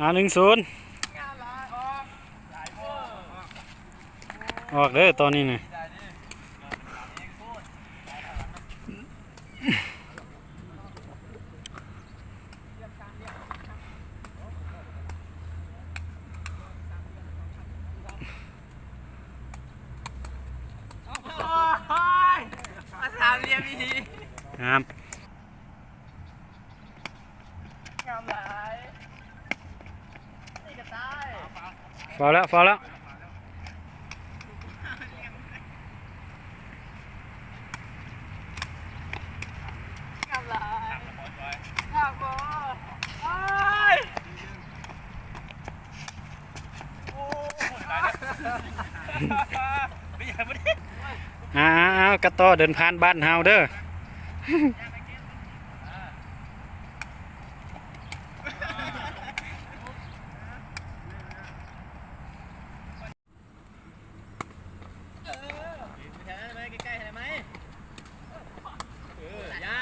ອາ ໜຶ່ງສູນ ອອກເດີຕອນນີ້ນະ. ໂອ້ຍ ມາສາມຫຼ່ຽມອີ່ຫຼີ ງາມ. ງາມຫຼາຍ ນີ້ກະຕາຍ. ຟາວແລ້ວ ຟາວແລ້ວ. ງາມຫຼາຍ ງາມບໍ່? ໂອ້ຍ ໂອ້ຍ ຕາຍແລ້ວ. ເປັນຫຍັງບໍ່ໄດ້? ອ້າວ ກະຕໍ່ເດີນຜ່ານບ້ານເຮົາເດີ. ເອີ ໄປທາງນັ້ນໄໝ ໃກ້ໆຫັ້ນໄໝ ເອີ ຢ່າ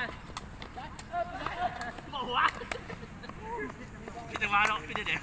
ບໍ່ວ່າ ມີແຕ່ວ່າເນາະ ເປັນຈັ່ງໃດ?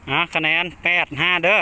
ອ່າ ຄະແນນ ແປດຫ້າ ເດີ. ເ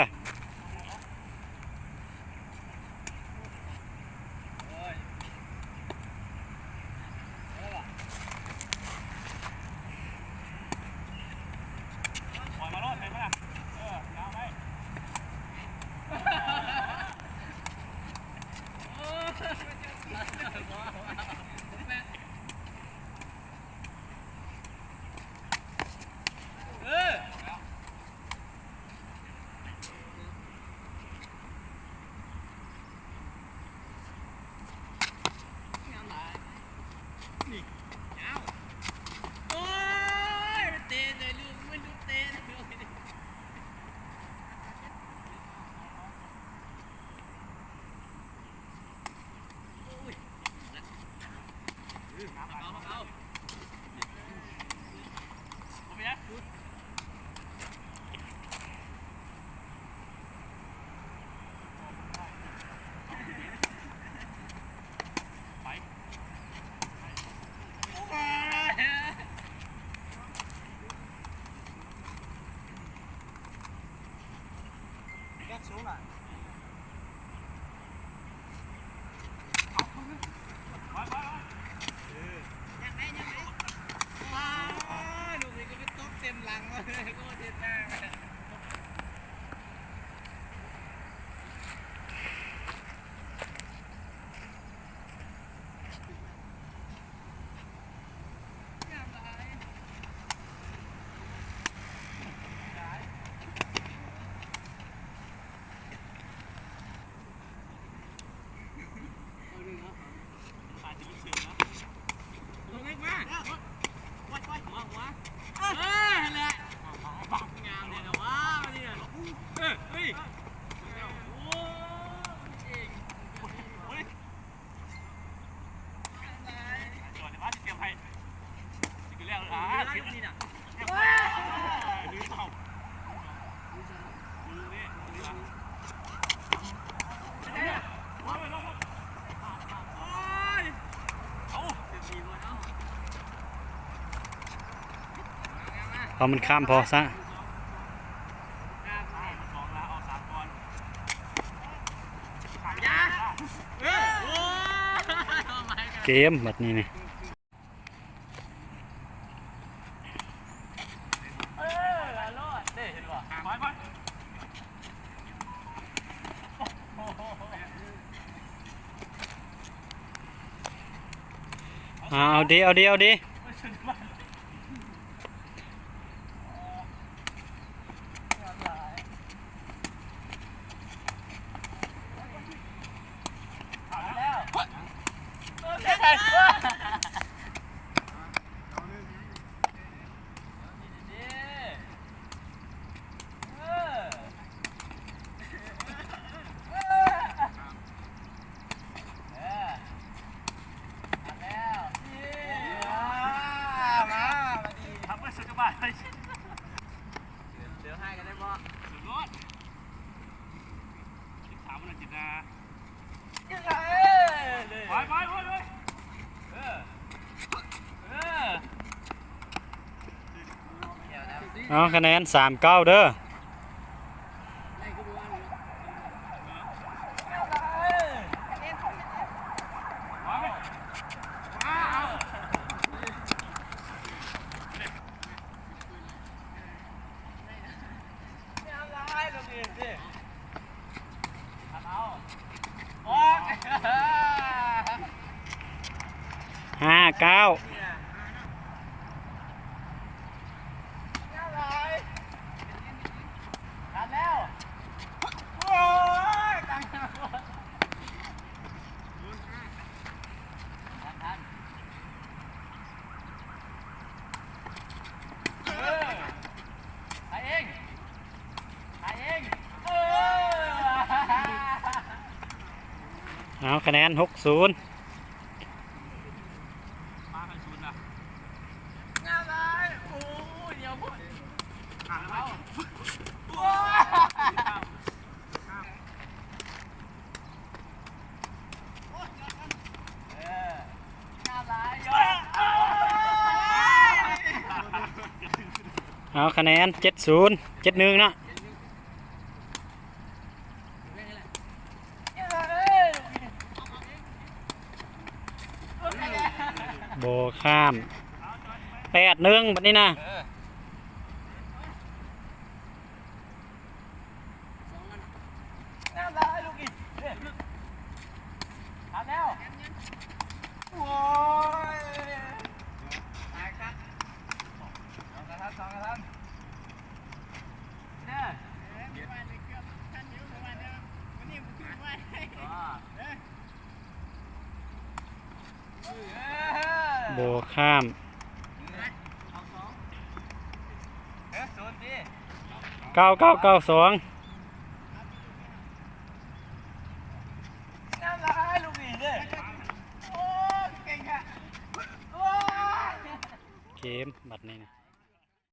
ສູງອະ ໄປໆໆ ເອີ ຍັງໄດ້ ຍັງໄດ້ ວ້າວ ລູກນີ້ກໍໄປຕົກເຕັມຫຼັງເລີຍ ໂອ້ ເຕັມໜ້າ. ເອົາມັນຂ້າມພໍຊະ. ເກມບັດນີ້ນີ້ ເອົາດີ ເອົາດີ ເອົາດີ. ເອົາຄະແນນສາມເກົ້າເດີ. ຫ້າເກົ້າ. ເອົາຄະແນນຫົກສູນ. ເອົາຄະແນນເຈັດສູນ ເຈັດໜຶ່ງເນາະ. ບໍ່ຂ້າມ ແປດໜຶ່ງ ບັດນີ້ນະ. ບໍ່ຂ້າມ ເກົ້າເກົ້າເກົ້າສອງ.